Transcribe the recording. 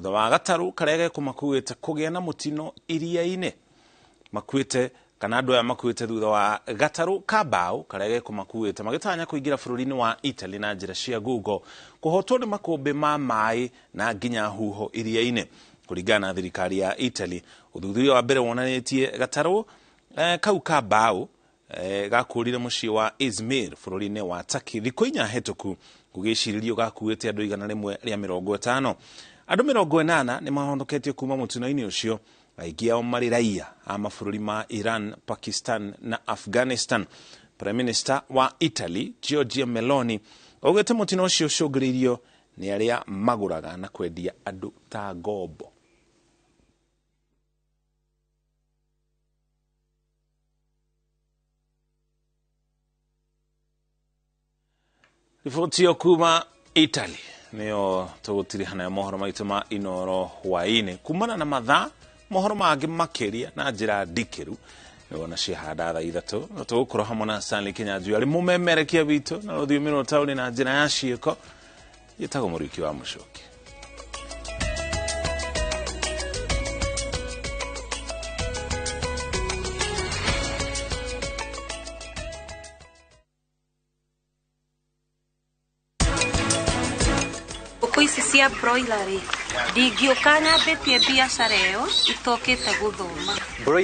Thutha wa gatarũ karĩa gekũmakuĩte kũgĩa na mũtino iria-inĩ. Makuĩte kana andũ aya makuĩte thutha wa gatarũ ka mbaũ karĩa gekũmakuĩte magĩtanya kũingĩra bũrũri-inĩ wa Italy na njĩra cia ngungo kũhotwo nĩ makũmbĩ ma maĩ na nginya huho iria-inĩ. Kũringana na thirikari ya Italy, ũthuthuria wa mbere wonanĩtie gatarũ kau ka mbaũ gakũrire mũciĩ wa Izmir bũrũri-inĩ wa Turkey thikũ 4 hĩtũku gũgĩcirĩrio gakuĩte andũ 150. Andũ 80 nĩ mahonoketio kuma mũtino-inĩ ũcio, aingĩ ao marĩ raia a mabũrũri ma Iran, Pakistan na Afghanistan. Prime Minister wa Italy Giorgia Meloni augĩte mũtino ũcio ũcũngĩrĩirio nĩ arĩa magũraga na kwendia andũ ta ngombo. Riboti ĩyo kuma Italy nĩyo tũgũtiriha nayo mohoro maitũ ma Inooro hwaĩ-inĩ kumana na mathaa mohoro mangĩ makĩria na njĩra ndikĩru nĩwona ciahanda thaa 3 na tũgũkorwo hamwe na Stanley Kinyanjui arĩ mũmemerekia witũ na rũthiomi rwa taũni na njĩra ya ciĩko. Gĩtagwo Mũriũki wa Mũcũki. Ngũkũ ici cia broiler rĩ, ndingĩũka nyambĩtie biacara ĩyo itokĩte gũthoma. Broiler.